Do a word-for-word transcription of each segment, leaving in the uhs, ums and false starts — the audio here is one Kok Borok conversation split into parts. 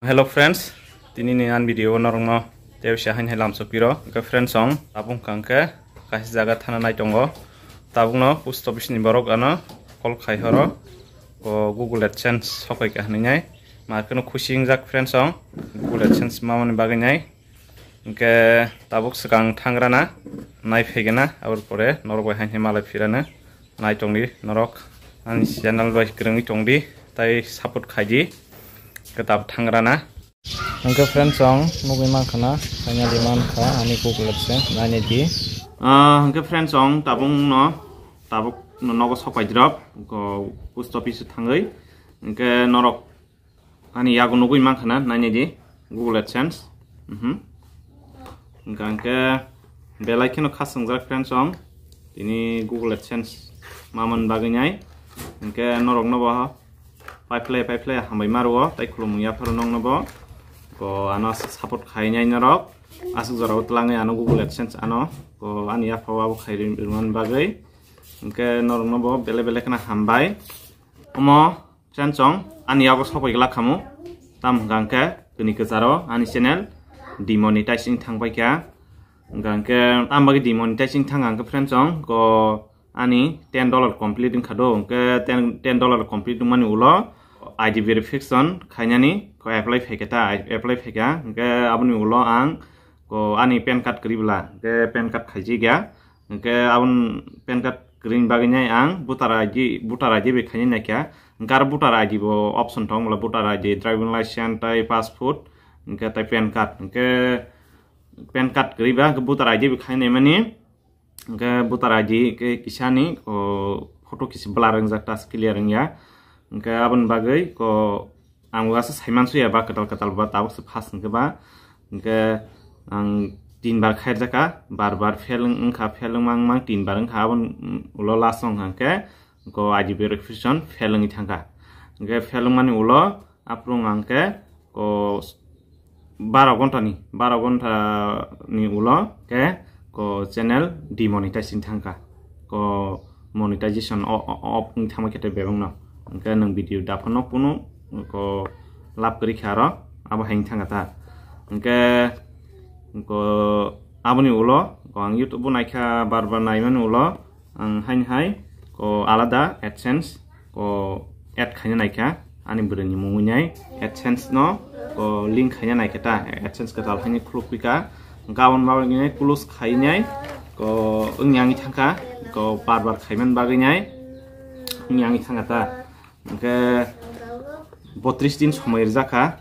Hello friends, tini ni an video o norokno tebsa hain hai lamsok piro. Hwnkhe friends, ang tabuk hwnkha hwnkhe kaisa jaga thana nai tongo. Tabukno post office ni borok ano call khai horo. O Google AdSense sokai ka hinwi nai. Markeno khusi wngjak friends, ang Google AdSense mamani bagwi nai. Hwnkhe tabuk swkang thangrana nai phaigena, aboni pore norok bai hain hai malai phirano. Nai tongdi norok, ani channel bai kwrwngwi tongdi, tai support khaidi. Hwnkhe tabuk thangrana. Hwnkhe friends, ang nugwi mankha na, finally mankha ani Google AdSense nainai di. Ah, hwnkhe friends, ang tabuk no, tabuk no nogo sok pai dirok, go post office o thangwi. Hwnkhe norok ani yago nugwi mankha na, nainai di Google AdSense. Mhm. Hwnkha hwnkhe belai kheno khaswngjak friends, ang tini Google AdSense mamani bagwi nai. Hwnkhe norok no bo Paiphlai, paiphlai, hambai ma rwo, tai khulumung yapharo nokno bo. Ko ano aswk support khainai norok, aswk jorao twlangwi ano Google AdSense ano, ko ani yaphao abo khai ri-, rwmani bagwi. Hwnkhe norokno bo belai belai kheno hambai. Omo chansong ani yago sokoi glak khamu, tam hwnkha hwnkhe tini kwcharo ani channel demonetizing thangbai kha. Hwnkha hwnkhe tam bagwi demonetizing thangkha hwnkhe friends, ang ko ani ten dollar complete wngkha do, hwnkhe ten, ten dollar complete wngmani ulo I D verification khainani ko apply phaikha ta, apply phaikha, hwnkhe aboni ulo ang ko ani pan card kwrwi bwla, hwnkhe pan card khaijikya, hwnkhe aboni pan card kwrwini bagwi nai ang voter I D, voter I D bai khainai naikha, hwnkhe aro voter I D bo option tongo bwla, voter I D, driving license tei passport, hwnkhe tei pan card, hwnkhe pan card kwrwi ba, hwnkhe voter I D bai khainai mani. Hwnkhe voter I D khe kisa ni, o, photo kisa blur wngjak, tas clear wngya. Hwnkhe aboni bagwi ko ang uaisa saimansuya ba kwtal kwtal ba, tabuk se first hwnkhe ba. Hwnkhe ang tin bar khairjaka, bar bar fail wng-, wngkha, fail wngma wngma tin bar wngkha, aboni ulo last wngkha hwnkhe ko I D verification fail wngwi thangkha. Hwnkhe fail wngmani ulo aphuru wngkha hwnkhe ko baro ghonta ni, baro ghonta ni ulo khe ko channel demonetizing thangkha, ko monetization o-, o-, off wng thangma khe tei bebak no. Hwnkhe nwng video da phano kunu ko lab kwrwi kha aro, abo hai wng thangkha ta. Hwnkhe ko aboni ulo ko ang YouTube o naikha, bar bar naimani ulo ang haini hai ko alada AdSense ko add khaina naikha, ani bwrwini mungwi nai AdSense no ko link khaina naikha ta, AdSense kwtal haini khuluk pika, gabon bagwi nai close khainai ko wngya wngwi thangkha, ko bar bar khaiman bagwi nai wngya wngwi thangkha ta. Hwnkhe botris din somoi rwjakha.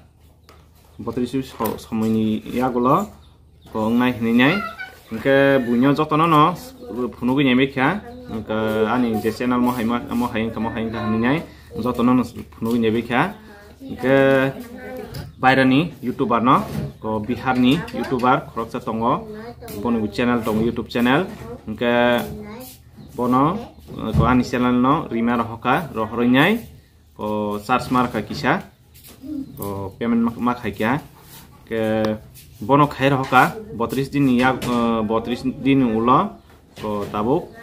Botris so-, somoini yagulo ko wngnai hinwi nai. Hwnkhe buino jotono no phunugwi nai kha. Hwnkhe ani je channel mo hai ma, mo hai wngkha, mo hai wngkha hinwi nai. Jotono no phunugwi nai kha. Hwnkhe bairani YouTuber no, ko Bihar ni YouTuber khoroksa tongo. Boni channel tongo, YouTube channel. Hwnkhe bono, ko ani channel no rima rohoka, rohorwi nai. Ko charge ma rwkha kisa, ko payment ma, ma khaikha, ke bono khai rohoka botris din ni yak, eh, botris din ni ulo, ko tabuk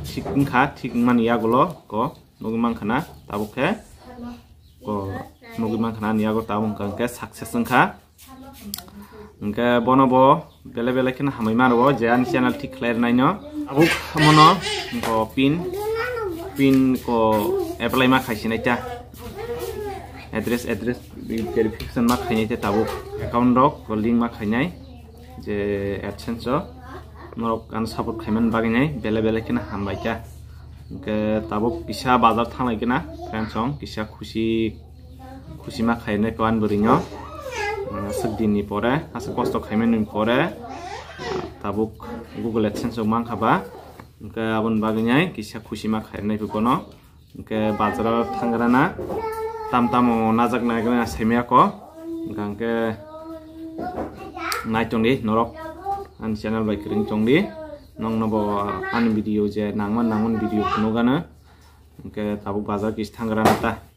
thik wngkha, thik wngmani yagulo ko nugwi mankha na tabuk khe, ko nugwi mankha na ani yago tabuk wngkha hwnkhe success wngkha. Hwnkhe bono bo belai belai kheno hamwi mano, je ani channel thik khlai rwnaino. Tabuk mono ko pin, pin ko apply ma khai sinai ta. Address, address verification ma khainai ta tabuk. Account rok ko link ma khainai. Je AdSense o norok ano support khaimani bagwi nai belai belai kheno hambai kha. Hwnkhe tabuk kisa bazar thanglai khe na, friends, song kisa khusi, khusi ma khainai ko ani bwrwi no. Ah, aswk din ni pore, aswk kosto khaimani pore, ah, tabuk Google AdSense o mankha ba. Hwnkhe aboni bagwi nai kisa khusi ma khainai bono. Hwnkhe bazaro thangrana tam tamo najak naigrana saimaya ko. Hwnkhe nai tongdi norok ani channel bai kwrwng tongdi. Nokno bo ani video je nangma nangmani video phunukgano. Hwnkhe tabuk bazar kis thangrana ta.